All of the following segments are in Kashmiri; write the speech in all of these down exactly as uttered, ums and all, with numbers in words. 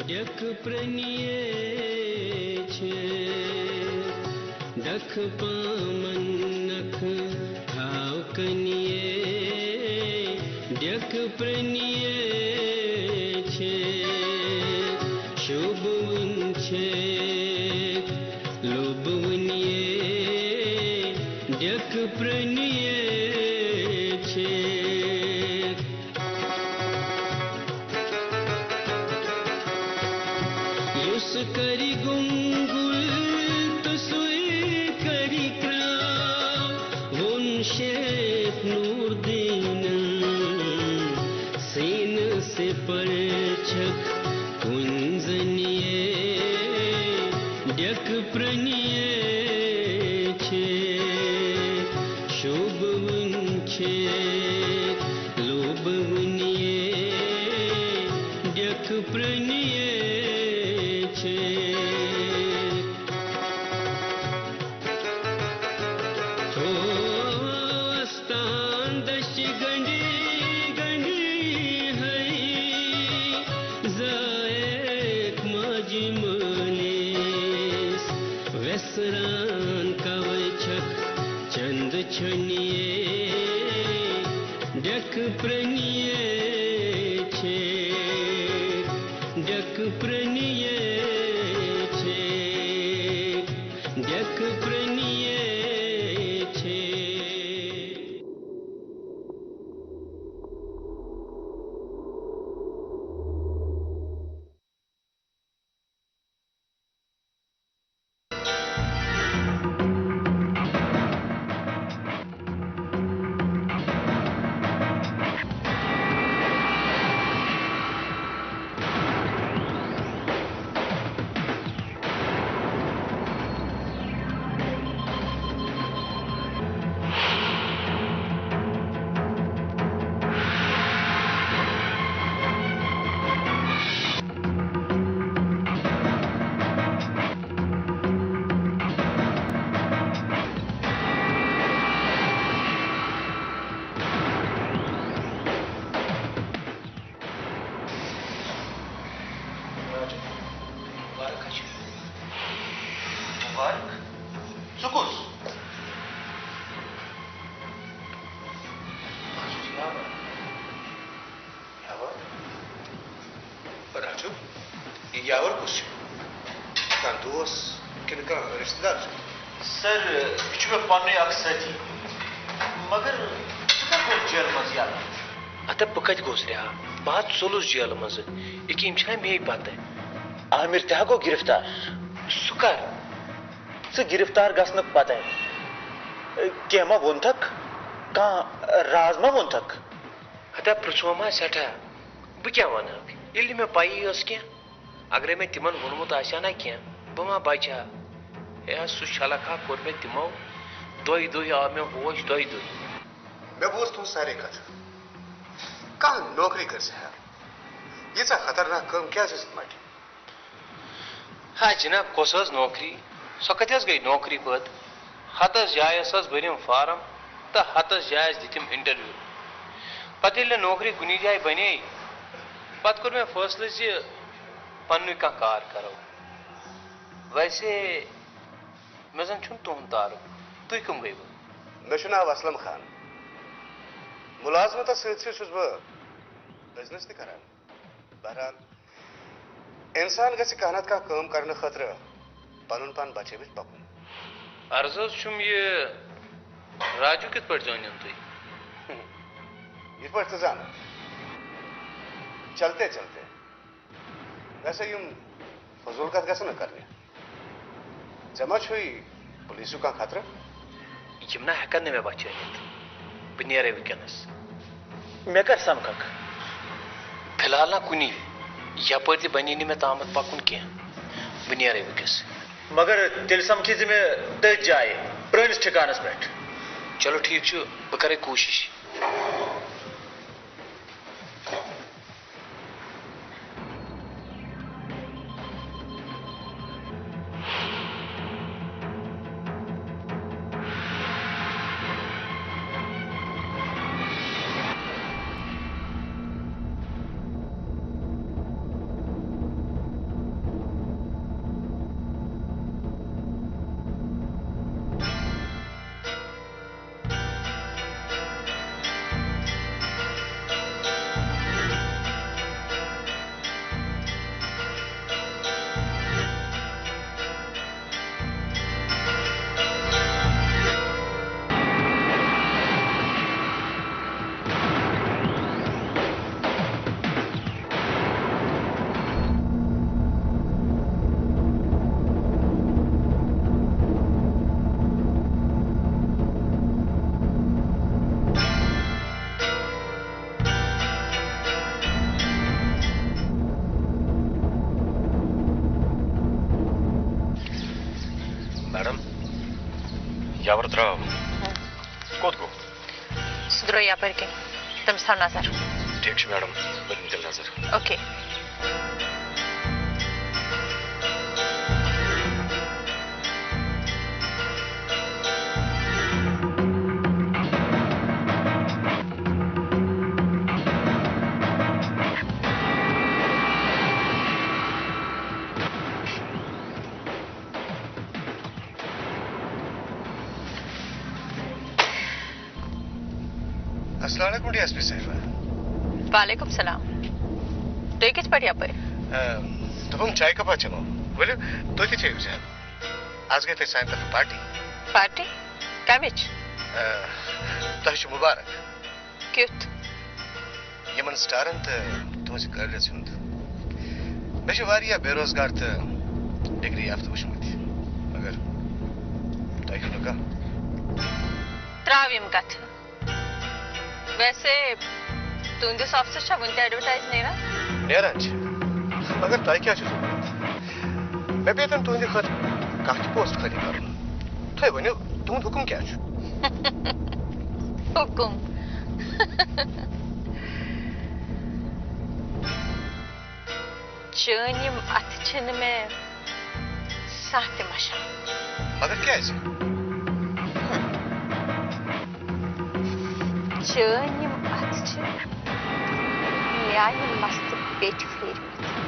ڈیکہٕ پرٛنیے چھِ، ڈکھٕ پامن نکھٕ تھاو کنیے۔ ڈیکہٕ پرٛنیے چھِ، شوٗبوٕنۍ چھِ، لوٗبوٕنیے۔ ڈیکہٕ پرٛنیے چھِ۔ یُس کرِ گُنگُل تہٕ سُے کرِ کرٛاو، ووٚن شیخ نور دیٖنن۔ سیٖنہٕ سِپر چھکھ کُنۍ زَن یے، ڈیکہٕ پرٛنیے چھِ، شوٗبوٕنۍ چھِ، لوٗبوٕنیے، ڈیکہٕ پرٛنیے چھِ۔ تھووس تان دٔچھِ گنڈی گنڈی ہے، زایکھ ماجہِ مٲلِس ویسران کوے چھکھ چند چھنیے۔ ڈیکہٕ پرٛنیے چھِ، ڈیکہٕ پرٛنیے چھِ، ڈیکہٕ پرٛنیے چھِ۔ مبارک حظ چھُ۔ مبارک؟ ژٕ کُس؟ بہٕ حظ چھُس یاور۔ یاور؟ راجو، یہِ یاور کُس چھُ؟ کانٛہہ دوس کِنہٕ کانٛہہ رِشتہٕ دار چھُ؟ سر، یہِ چھُ مےٚ پننُے اکھ سٲتھی۔ مگر ژٕ کتھ گوٚو جیلہٕ منٛز یلہٕ؟ ہتا بہٕ کتہِ گوس رہا؟ بہٕ حظ ژوٚلُس جیلہٕ منٛزٕ۔ ییٚکیٛاہ یِم چھِنہ مے پتہٕ۔ عامر تہِ ہا گوٚو گرفتار۔ سُہ کر؟ ژٕ گرفتار گژھنہٕ پتے کینٛہہ ما ووٚنتھکھ؟ کانٛہہ راز ما ووٚنتھکھ؟ ہتا پرٛژھوم ہا سٮ۪ٹھاہ۔ بہٕ کیٛاہ ونہکھ، ییٚلہِ نہٕ مےٚ پیی ٲس کینٛہہ؟ اگرے مےٚ تِمن ووٚنمُت آسہِ ہا نا کینٛہہ، بہٕ ما بچہٕ ہا؟ ہے، سُہ چھلک ہا کوٚر مےٚ تِمو۔ دۄیہِ دۄہہِ آو مےٚ ہوش، دۄیہِ دۄہہِ۔ مےٚ بوٗز تُہٕنٛز سارے کتھٕ۔ کانٛہہ نوکری کٔرۍ زِ ہا۔ ییٖژاہ خطرناک کٲم کیٛازِ ٲسٕکھ مٹہِ؟ ہا جناب، کۄس حظ نوکری؟ سۄ کتہِ حظ گٔے نوکری پٲدٕ؟ ہتس جایس حظ بٔرِم فارم تہٕ ہتس جایس دِتِم انٹرویو۔ پتہٕ ییٚلہِ نہٕ نوکری کُنی جایہِ بنے، پتہٕ کوٚر مےٚ فٲصلہٕ زِ پننُے کانٛہہ کار کرو۔ ویسے مےٚ زن چھُنہٕ تُہُنٛد تعارُف، تُہۍ کٕم گٔیوٕ؟ مےٚ چھُ ناو اسلم خان۔ مُلازمتس سۭتۍ سۭتۍ چھُس بہٕ بزنس تہِ کران۔ بہرحال، انسان گژھِ کانٛہہ نتہٕ کانٛہہ کٲم کرنہٕ خٲطرٕ پنُن پان بچٲوِتھ پکُن۔ عرض حظ چھُم یہِ، راجو کِتھ پٲٹھۍ زٲنِن تُہۍ؟ یِتھ پٲٹھۍ ژٕ زانکھ۔ چلتے چلتے۔ ویسے یِم فضوٗل کتھ گژھن نہٕ کرنہِ۔ ژےٚ ما چھُے پُلیٖسُک کانٛہہ خطرٕ؟ یِم نہ ہٮ۪کن نہٕ مےٚ بچٲوِتھ۔ بہٕ نیرے وٕنکیٚنس۔ مےٚ کر سمکھکھ؟ فی الحال نہ کُنی۔ یپٲرۍ تہِ بنے نہٕ مےٚ تامتھ پکُن کینٛہہ۔ بہٕ نیرے وٕنکیٚس۔ مگر تیٚلہِ سمکھی زِ مےٚ تٔتھۍ جایہِ، پرٲنِس ٹھِکانس پٮ۪ٹھ۔ چلو ٹھیٖک چھُ، بہٕ کرے کوٗشش۔ یاور درٛاو۔ کوٚت گوٚو؟ سُہ درٛاو یپٲرۍ کِنۍ۔ تٔمِس تھاو نظر۔ ٹھیٖک چھُ میڈم، بہٕ دِمہٕ تیٚلہِ نظر۔ اوکے۔ السلام علیکم ڈی ایس پی صٲب۔ وعلیکم سلام۔ تُہۍ کِتھ پٲٹھۍ یپٲرۍ؟ آ، دوٚپُم چایہِ کپا چٮ۪مو۔ ؤلِو، تُہۍ تہِ چیٚیِو زیادٕ۔ از گٔے تۄہہِ سانہِ طرفہٕ پارٹی۔ پارٹی؟ کمِچ؟ آ، تۄہہِ چھُ مُبارک۔ کیُتھ؟ یِمن سٹارن تہٕ تُہنٛزِ قٲبلیژ ہُنٛد۔ مےٚ چھِ واریاہ بے روزگار تہٕ ڈگری یافتہٕ وٕچھمٕتۍ، مگر تۄہہِ چھُو نہٕ کانٛہہ۔ ترٛاو یِم کتھٕ۔ ویسے تُہنٛدِس آفسس چھا وُنہِ تہِ ایڈورٹائز نیران؟ نیران چھِ، مگر تۄہہِ کیٛاہ چھُ ضروٗرت؟ مےٚ پیٚیہِ تَن تُہنٛدِ خٲطرٕ کانٛہہ تہِ پوسٹ خٲلی کرُن۔ تُہۍ ؤنِو، تُہنٛد حُکُم کیٛاہ چھُ؟ حُکُم۔ چٲنۍ یِم اَتھٕ چھِنہٕ مےٚ زانٛہہ تہِ مَشان۔ مگر کیٛازِ؟ چٲنۍ یِم اَتھٕ چھِ میٛانہِ مَستہٕ پیٚٹھۍ پھیٖرمٕتۍ۔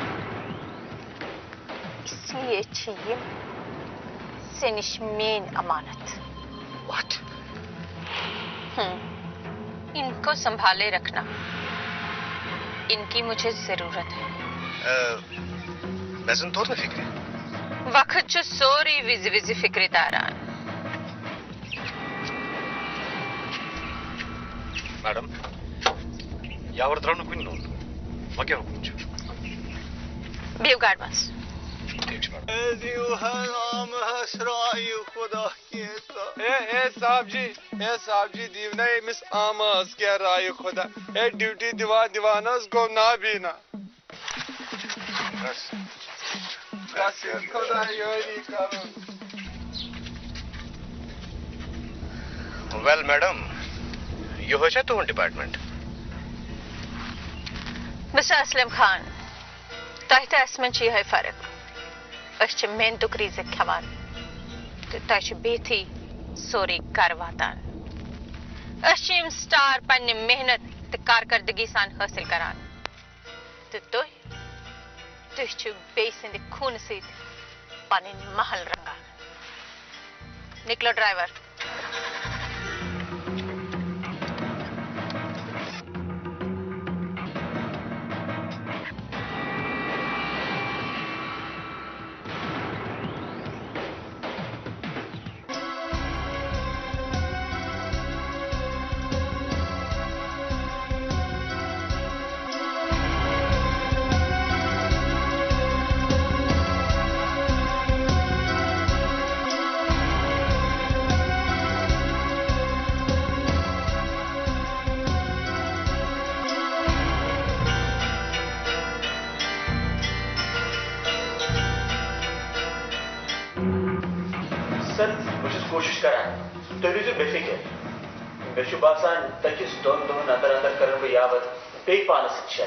اس لیے چھِ یِم ژےٚ نِش میٛٲنۍ امانت۔ What? ہم، ان کو سنبھالے رکھنا، ان کی مجھے ضرورت ہے۔ آ، مےٚ زَن توٚر نہٕ فِکرِ۔ وقت چھُ سورُے وِزِ وِزِ فِکرِ تاران۔ میڈم، یاور درٛاو نہٕ کُنہِ نوٚن۔ وۄنۍ کیٛاہ حُکُم چھُ؟ بِہِو گاڑِ منٛز۔ ٹھیٖک چھُ میڈم۔ اے دِیِو حرام حسرایہِ خدا کینٛژھا۔ اے، اے صاحب جی، اے صاحب جی، دِیِو نا أمِس آماز کینٛہہ رایہِ خدا۔ اے ڈیوٹی دِوان دِوان حظ گوٚو نابینا۔ بس۔ بس خدا یٲری کرُن۔ ویل میڈم، یِہوٚے چھا تُہُنٛد ڈپارٹمنٹ؟ مسٹر اسلم خان، تۄہہِ تہٕ اَسہِ منٛز چھِ یِہوٚے فرق۔ أسۍ چھِ محنتُک رِزِق کھٮ۪وان تہٕ تۄہہِ چھُ بِہتھٕے سورُے گرٕ واتان۔ أسۍ چھِ یِم سٹار پننہِ محنت تہٕ کارکردگی سان حٲصِل کران۔ تہٕ تُہۍ، تُہۍ چھِو بیٚیہِ سٕنٛدِ خوٗنہٕ سۭتۍ پنٕنۍ محل رنگان۔ نِکلو ڈرائیور۔ سر، بہٕ چھُس کوٗشِش کران، تُہۍ روٗزِو بے فِکر۔ مےٚ چھُ باسان، أکِس دۄن دۄہَن اندر اندر کرن بہٕ یاور بیٚیہِ پانَس سۭتۍ شیر۔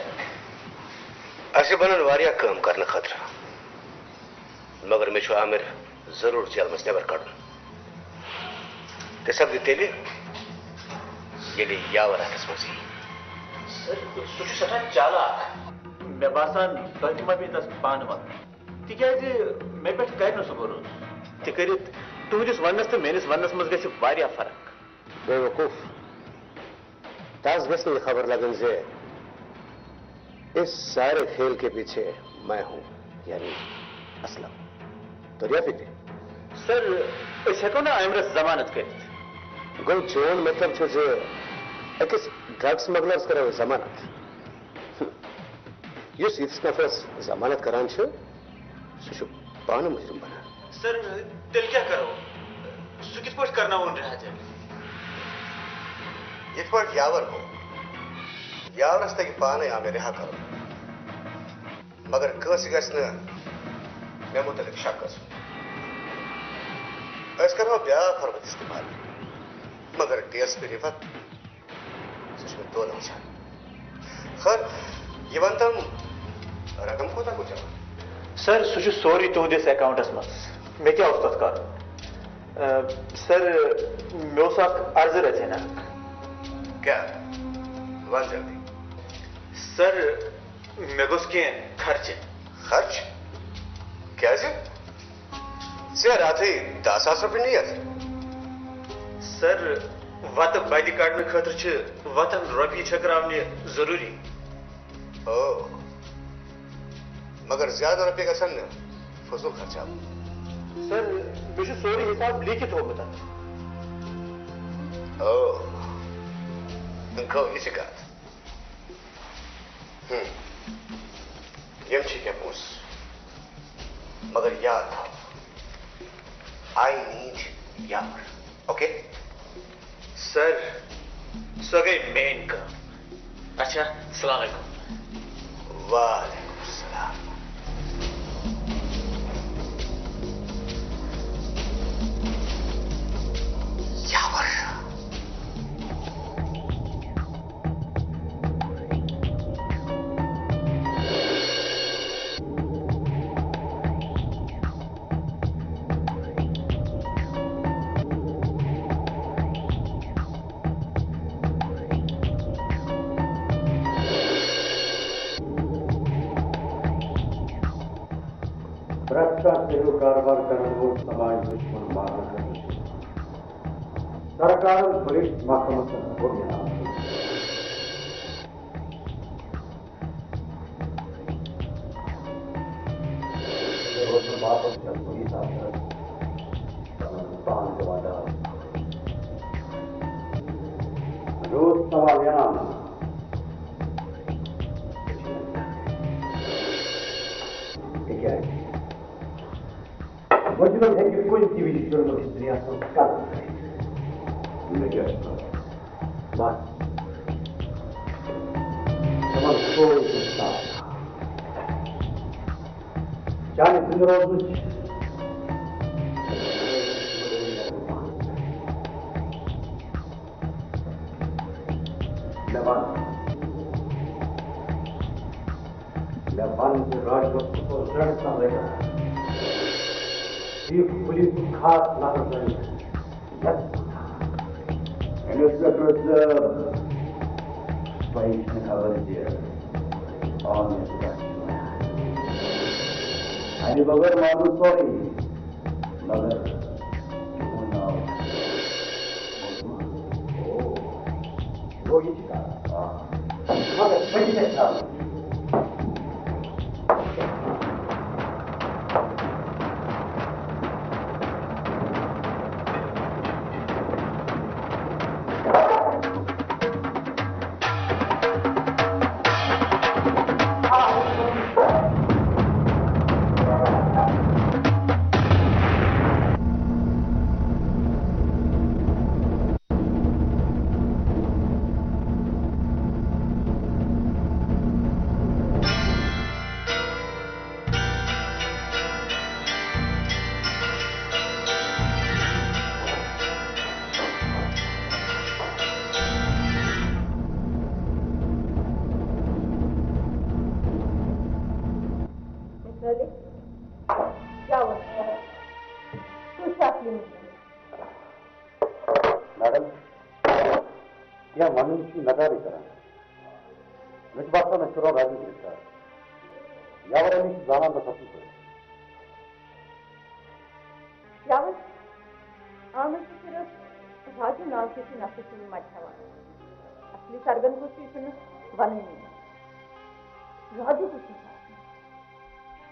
اَسہِ بنن واریاہ کٲم کرنہٕ خٲطرٕ، مگر مےٚ چھُ عامر ضروٗر جیل منٛز نٮ۪بر کڑُن۔ تہِ سپدِ تیٚلہِ، ییٚلہِ یاور اَتھَس منٛز یی۔ سر، سُہ چھُ سٮ۪ٹھاہ چالاک۔ مےٚ باسان، تۄہہِ تہِ ما پیٚیہِ تَس پانہٕ وَنُن، تِکیٛازِ مےٚ پٮ۪ٹھ کَرِ نہٕ سُہ بھروسہٕ۔ تہِ کٔرِتھ، تُہٕنٛدِس وَننَس تہٕ میٛٲنِس وَننَس منٛز گژھِ واریاہ فرق۔ بیوقوف، تس گژھِ نہٕ یہِ خبر لگٕنۍ زِ اس سارے کھیل کے پیچھے میں ہوں، یعنی اسلم۔ توٚریٛا فِکرِ؟ سر، أسۍ ہٮ۪کو نہٕ عامرس ضمانت کٔرِتھ۔ گوٚو چون مطلب چھُ زِ أکِس ڈرگ سمگلرس کرو أسۍ ضمانت؟ یُس یِتھِس نفرس ضمانت کران چھُ، سُہ چھُ پانہٕ مُجرم بنان۔ سر، تیٚلہِ کیٛاہ کرو؟ سُہ کِتھ پٲٹھۍ کرناوون رِہا تیٚلہِ؟ یِتھ پٲٹھۍ یاور گوٚو، یاورس تگہِ پانے عامر رِہا کرُن، مگر کٲنٛسہِ گژھِ نہٕ مےٚ مُتعلق شک گژھُن۔ أسۍ کرہو بیٛاکھ حربت استعمال، مگر ڈی ایس پی رفعت، سُہ چھُ مےٚ دۄن وٕچھان۔ خٲر، یہِ وَن تَم، رقم کوٗتاہ گوٚو جمع؟ سر، سُہ چھُ سورُے تُہنٛدِس اکاؤنٹس منٛز۔ مےٚ کیٛاہ اوس تَتھ کَرُن؟ آ، سر، مےٚ اوس اکھ عرضہٕ رژھِ ہنا۔ کیٛاہ؟ وَن جلدی۔ سر، مےٚ گوٚژھ کینٛہہ خرچہٕ۔ خرچ؟ کیٛازِ؟ ژےٚ راتھٕے دَہ ساس رۄپیہِ نِیَتھ۔ سر، وَتہٕ بَدِ کَڑنہٕ خٲطرٕ چھِ وَتَن رۄپیہِ چھٔکراونہِ ضروٗری۔ او، مگر زیادٕ رۄپیہِ گژھن نہٕ فضوٗل خرچاوٕنۍ۔ سر، مےٚ چھُ سورُے حساب لیکھِتھ تھوٚومُت اَتھ۔ او، گوٚو یہِ چھِ کَتھ۔ ہم۔ یِم چھِ کینٛہہ پونٛسہٕ۔ مگر یاد تھاو، I need یاور۔ اوکے؟ سر، سۄ گٔے میٲنۍ کٲم۔ اچھا، السلام علیکم۔ وعلیکم السلام۔ یاور۔ پرٛٮ۪تھ کانٛہہ گھریلو کارٕبار کرن وول سماج دُشمن مارنہٕ خٲطرٕ چھُ سرکارن پُلِس محکمس سۭتۍ کوٚر مِلان۔ روزنہٕ باپتھ چھےٚ پُلِس افسرس پنُن پان پٮ۪وان ڈال۔ روز سوال یِوان۔ تِکیٛازِ؟ وۄنۍ تِمن ہیٚکہِ کُنہِ تہِ وِزِ جُرمہٕ کِس دُنیاہَس منٛز قتل کٔرِتھ۔ مےٚ کیٛاہ چھُ پَتہ؟ بس۔ تِمن سورُے کینٛہہ صاف۔ چانہِ زِنٛدٕ روزنٕچ مےٚ وَن۔ مےٚ وَن زِ راجوَس کُس اوس زَڈ سان لٔگِتھ۔ چیف پُلیٖسُک خاص نفر زٲنِتھ۔ انسپیکٹر صٲب، تۄہہِ چھِ خبر زِ عامر کیٛاہ چھُ وَنان۔ اَمہِ بغٲر مانو سورُے، مگر چون ناو بوزمُت۔ او، گوٚو یہِ تہِ کَتھ۔ آ۔ مگر بہٕ تہِ گژھِ ترٛاوُن۔ مثالے، کیٛاہ وَنہٕ؟ تُہۍ چھِو اَصلی مُجرِم۔ میڈم، کینٛہہ وَنُن چھُ نکارٕے کران۔ مےٚ چھُ باسان، أسۍ کرو راجی گرفتار۔ یاور علی چھُ زانان بس اَصٕل پٲٹھۍ۔ یاور، عامر چھُ صرف راجو ناو کِس نفرٕ سُنٛد مَزٕ ہٮ۪وان۔ اَصلی سرگن کُس چھُ، یہِ چھُنہٕ وَنٲنی۔ راجو کُس چھُ؟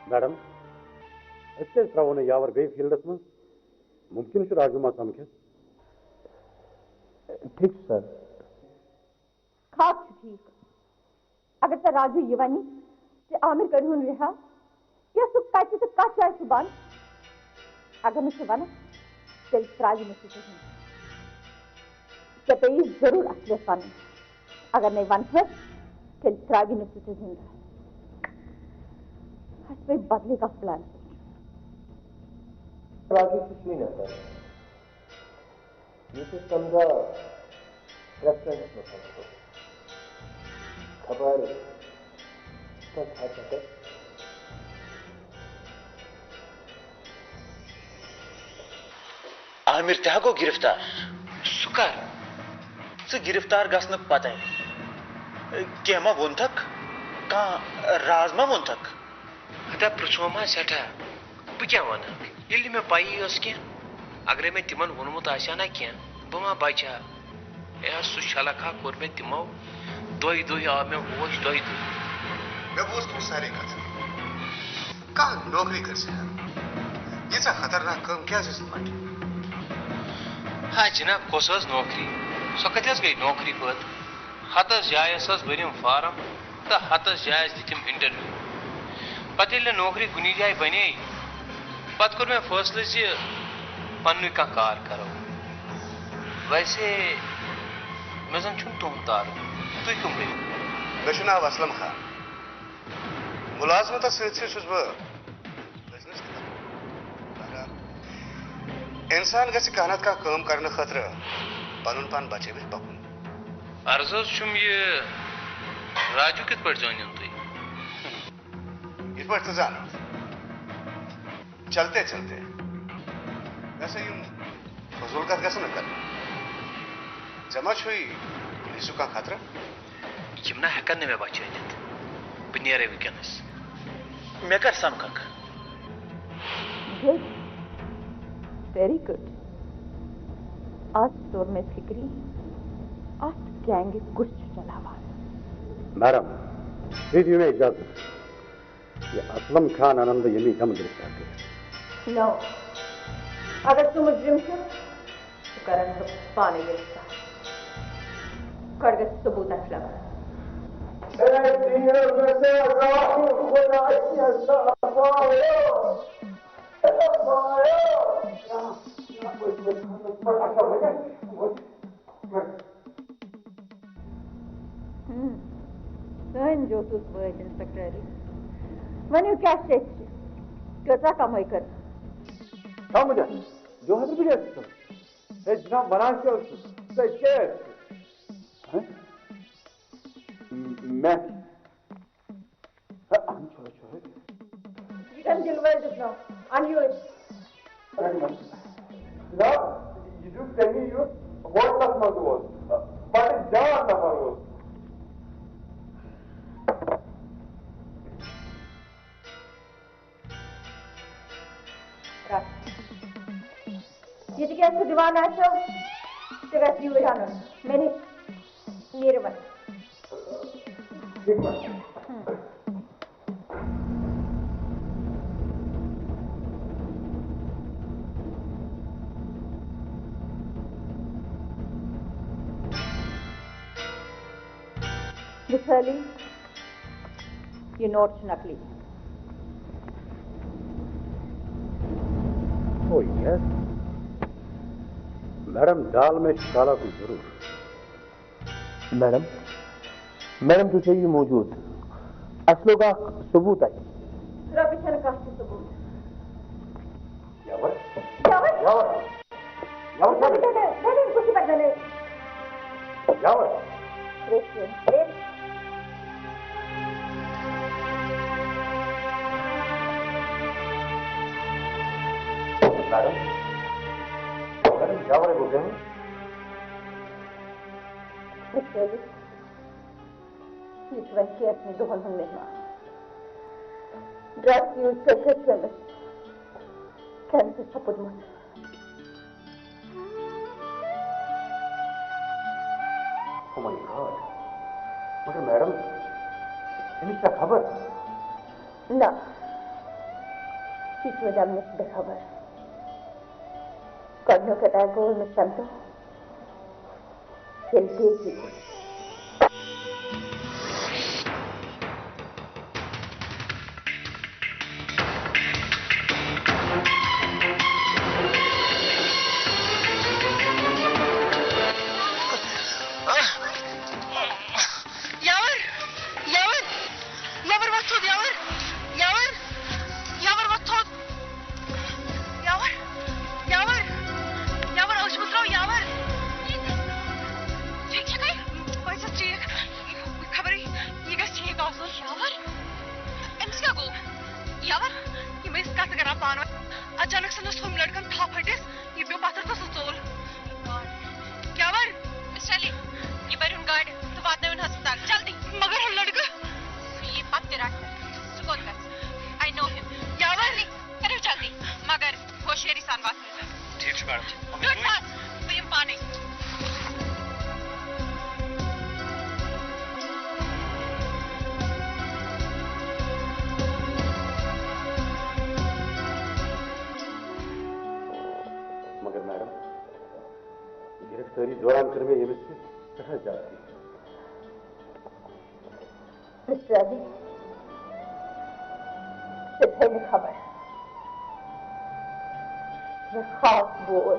میڈم، أسۍ کیٛازِ ترٛاوو نہٕ یاور بیٚیہِ فیلڈس منٛز؟ مُمکِن چھُ راجو ما سمکھٮ۪س۔ ٹھیٖک چھُ، سر۔ خاص چھُ ٹھیٖک۔ اگر ژےٚ راجو یہِ وَنہِ زِ عامر کٔرۍہُن رِہا، یا سُہ کَتہِ تہٕ کَتھ جایہِ چھُ بنٛد، اگر نہٕ سُہ وَنَکھ، تیٚلہِ ترٛاوِ نہٕ سُہ کِہیٖنۍ۔ ژےٚ پیٚیی ضروٗر اَصلِیَت وَنٕنۍ۔ اگر نَے وَنہٕ ہَس، تیٚلہِ ترٛاوِ نہٕ سُہ ژےٚ زِنٛدٕ۔ اَسہِ پیٚیہِ بدلٕے کانٛہہ پلان سوچُن۔ راجو چھُ سُے نفر، یُس سمجھاو ریسٹورنٹس منٛز سمکھو۔ خبر کتھ حدس تک۔ عامر تہِ ہا گوٚو گرفتار۔ سُہ کر؟ ژٕ گرفتار گژھنہٕ پتے کینٛہہ ما ووٚنتھکھ؟ کانٛہہ راز ما ووٚنتھکھ؟ ہتا پرٛژھوم ہا سٮ۪ٹھاہ، بہٕ کیٛاہ وَنہٕ؟ ییٚلہِ نہٕ مےٚ پَیی ٲس کینٛہہ، اگرے مےٚ تِمن ووٚنمُت آسہِ ہا نا کینٛہہ، بہٕ ما بچہٕ ہا؟ ہے، سُہ شلکھ ہا کوٚر مےٚ تِمو، دۄیہِ دۄہہِ آو مےٚ ہوش، دۄیہِ دۄہہِ۔ مےٚ بوٗز تِم سارے کتھٕ۔ کانٛہہ نوکری کٔرۍ زِ ہا۔ ییٖژاہ خطرناک کٲم کیٛازِ ٲسٕن پٹھِ؟ ہا جناب، کۄس ٲس نوکری؟ سۄ کتہِ حظ گٔے نوکری پٲدٕ؟ ہتس جایہِ ٲسس بٔرِم فارم تہٕ ہتس جایہِ ٲسۍ دِتِم انٹرویو۔ پتہٕ ییٚلہِ نہٕ نوکری کُنی جایہِ بنے، پتہٕ کوٚر مےٚ فٲصلہٕ زِ پننُے کانٛہہ کار کرو۔ ویسے مےٚ زن چھُنہٕ تُہُنٛد تعارُف، تُہۍ کٕم گٔیِو؟ مےٚ چھُ ناو اسلم خان۔ مُلازمتس سۭتۍ سۭتۍ چھُس بہٕ بزنس تہِ کران۔ بہرحال، انسان گژھِ کانٛہہ نتہٕ کانٛہہ کٲم کرنہٕ خٲطرٕ پنُن پان بچٲوِتھ پکُن۔ عرض حظ چھُم یہِ، راجو کِتھ پٲٹھۍ زٲنِن تُہۍ؟ یِتھ پٲٹھۍ ژٕ زانکھ۔ چلتے چلتے۔ ویسے یِم فضوٗل کتھ گژھن نہٕ کرنہِ۔ ژےٚ ما چھُے پُلیٖسُک کانٛہہ خطرٕ؟ یِم نہ ہٮ۪کن نہٕ مےٚ بچٲوِتھ۔ بہٕ نیرے وٕنکیٚنس۔ مےٚ کر سمکھکھ؟ Good. Very good. آز توٚر مےٚ فِکرِ، اَتھ گینگہِ کُس چھُ چلاوان۔ میڈم، تُہۍ دِیِو مےٚ اجازت۔ یہِ اسلم خان انن بہٕ ییٚمی گامہٕ گرفتار کٔرِتھ۔ No. اگر سُہ مُجرِم چھُ، سُہ کرن بہٕ پانے گرفتار۔ گۄڈٕ گژھِ ثبوت اکھ لبہٕ۔ ہم، سٲنۍ جوسوٗس وٲتۍ، انسپیکٹر علی۔ ؤنِو، کیٛاہ چھِ أسۍ؟ کۭژاہ کمٲے کٔر؟ کم دِتھ؟ دۄہس رۄپیہِ ڈیڑھ ساس۔ ہے جناب، ونان کیٛاہ اوسُس؟ تُہۍ کیٛاہ ٲسِو؟ ہہ؟ مےٚ۔ ہہ، اہن چھُ، چھُ۔ یہِ کَمہِ دِلہٕ وٲلۍ دیُتنو؟ اَن یہِ أسۍ۔ جناب، یہِ دیُت تٔمی یُس ہوٹلَس منٛز اوس، بَڑٕ جان نفر اوس۔ رَٹھ۔ یہِ تہِ کیٛاہ ژٕ دِوان آسو، تہِ گژھِ یوٗرۍ اَنُن۔ مےٚ نِش نیٖرِو وۄنۍ۔ مثٲلی، یہِ نوٹ چھُ نقلی۔ او یس، میڈم ڈال مےٚ چھُ کالا کُن ضروٗر۔ میڈم، میڈم، تُہۍ تھٲیِو یہِ موٗجوٗد۔ اَسہِ لوٚگ اکھ ثبوٗت اَتہِ۔ رۄپیہِ چھَنہٕ کانٛہہ تہِ ثبوٗت۔ یَوٕ۔ یَوٕ۔ یَوٕ۔ یَوٕ چھا؟ بَنٲے، بَنٲے، بَنٲے، بہٕ چھِ پَتہٕ بَنٲے۔ یَوٕ۔ ترٛےٚ، ترٛےٚ، ترٛےٚ۔ میڈم، میڈم، یَوٕ گوٚو کیٛاہ؟ بِچٲرِس، یہِ چھُ وۄنۍ کینٛژھنٕے دۄہَن ہُنٛد مہمان۔ ڈرٛگ یوٗز کٔرِتھ چھُ أمِس کینسر سپُدمُت۔ Oh my God! مگر میڈم، أمِس چھا خبر؟ نہ، یہِ چھُ وۄنۍ اَمہِ نِش بے خبر۔ گۄڈٕنیُک اٹیک گوٚو أمِس تَمہِ دۄہ۔ ییٚلہِ ٹی وی وُچھ۔ یاور! یاور! یاور وۄتھ تھوٚد، یاور! یاور! یاور وۄتھ تھوٚد! یاور! یاور! یاور! أچھ مٔژراو، یاور! پانہٕ ؤنۍ۔ اچانک سٕنٛدِس ہُمۍ لڑکن تھپھ ہٹِس، یہِ پیوٚو پتھر تہٕ سُہ ژوٚل۔ کیٛاہ وَن؟ مس علی، یہِ بٔرِن گاڑِ تہٕ واتنٲوِن ہسپتال، جلدی۔ مگر ہُہ لڑکہٕ؟ سُہ یی پتہٕ تہِ رٹنہِ۔ سُہ کوٚت گژھِ؟ I know him۔ کیٛاہ وَن؟ جلدی، کٔرِو جلدی، مگر ہوشیٲری سان واتنٲوِو۔ ٹھیٖک چھُ، میڈم۔ ڈیوٗٹھ پاس، بہٕ یِمہٕ پانے۔ مگر میڈم، گرفتٲری دوران کٔر مےٚ ییٚمِس سۭتۍ سٮ۪ٹھاہ زیادتی۔ مسٹر علی، ژےٚ چھے نہٕ خبر۔ مےٚ خاص بوے،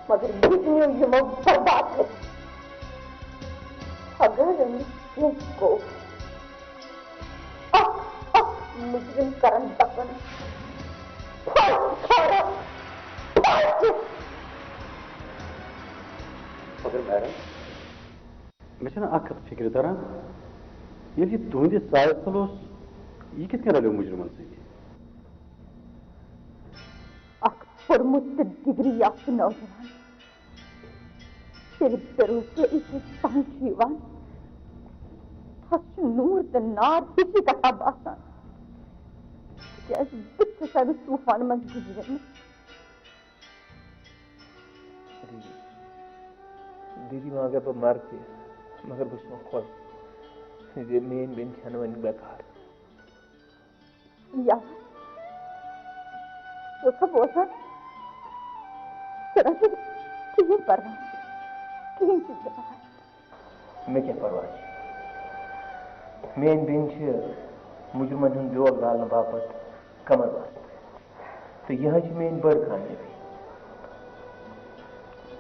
مگر یہِ تہِ نیوٗ یِمو برباد کٔرِتھ۔ اگر أمِس کینٛہہ گوٚو، اکھ اکھ مُجرِم کرن دفن۔ پھش کھارن، پھش۔ مگر میڈم، مےٚ چھَنہٕ اکھ کتھ فِکرِ تران، ییٚلہِ یہِ تُہٕنٛدِ سایہِ تَل اوس، یہِ کِتھ کٔنۍ رلیو مُجرمن سۭتۍ؟ اکھ پوٚرمُت تہٕ ڈگری یافتہٕ نوجوان ییٚلہِ بے روزگٲری سۭتۍ تنگ چھُ یِوان، تس چھُ نوٗر تہٕ نار ہِشی کتھا باسان، تِکیازِ بہٕ تہِ چھَس امہِ طوفانہٕ منٛز گُزریمٕژ۔ دیٖدی، دیٖدی، وۄنۍ اگر بہٕ مرٕ تہِ، مگر بہٕ چھُس وۄنۍ خۄش زِ میٲنۍ بیٚنہِ چھَنہٕ وۄنۍ بیکار۔ یا، ژٕ اوسکھا بوزان؟ ژٕ نہ چھُکھ کِہیٖنۍ پرواے، کِہیٖنۍ چھُنہٕ پرواے۔ مےٚ کیٛاہ پرواے چھُ؟ میٲنۍ بیٚنہِ چھِ مُجرمن ہُنٛد بیول زالنہٕ باپتھ کمر وستہٕ۔ تہٕ یِہے چھِ میٲنۍ بٔڑ کامیٲبی۔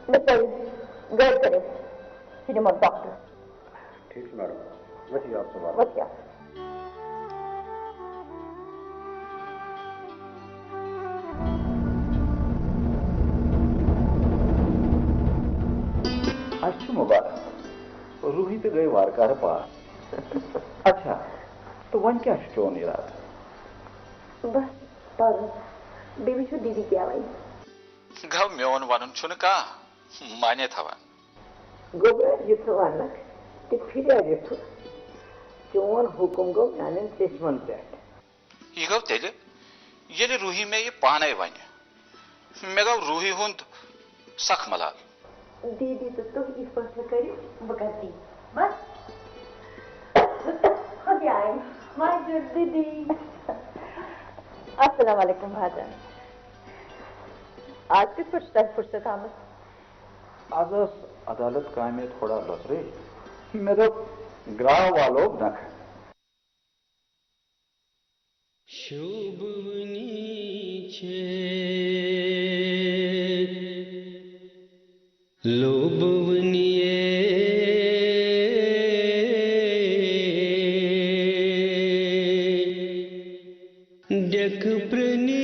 مےٚ تھٲیِو گٲڑۍ کٔرِتھ، سُہ نِمو ڈاکٹرس۔ ٹھیک چھُ میڈم، ؤتھِو آپ صٲب۔ ؤتھِو۔ اَسہِ چھُ مُبارک، روٗحی تہِ گٔے وارٕ کارٕ پاس۔ اچھا، تہٕ وۄنۍ کیٛاہ چھُ چون اِرادٕ؟ بس پَرُن، بیٚیہِ وٕچھو دیٖدی کیٛاہ وَنہِ۔ گوٚو میون وَنُن چھُنہٕ کانٛہہ معنی تھاوان۔ گوٚبرا، یہِ ژٕ وَنکھ تہِ پھِریٛارِ ژٕ۔ چون حُکُم گوٚو میٛانٮ۪ن چٔشمَن پٮ۪ٹھ۔ یہِ گوٚو تیٚلہِ، ییٚلہِ روٗحی مےٚ یہِ پانَے وَنہِ۔ مےٚ گوٚو روٗحی ہُنٛد سخ ملال۔ دیٖدی تہٕ تُہۍ یِتھ پٲٹھۍ کٔرِو، بہٕ کَرٕ تی۔ بَس۔ خۄدایَن، ماجہِ دیٖدی۔ السلام علیکم بھاجن۔ آز کِتھ پٲٹھۍ چھِ تۄہہِ فُرصت آمٕژ؟ آز ٲس عدالت کامہِ تھوڑا لۄژرٕے۔ مےٚ دوٚپ، گرٛاو والو نکھٕ۔ شوٗبوٕنی چھے لوٗبوٕنی ڈیکہٕ پرٛنہِ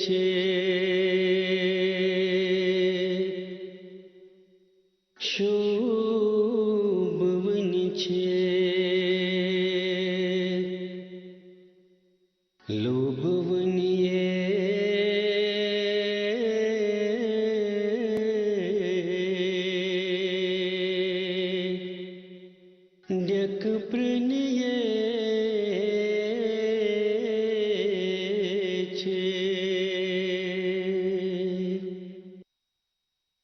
چھے۔ شوٗبوٕنی چھے لوٗبوٕنی ڈیکہٕ پرٛنہِ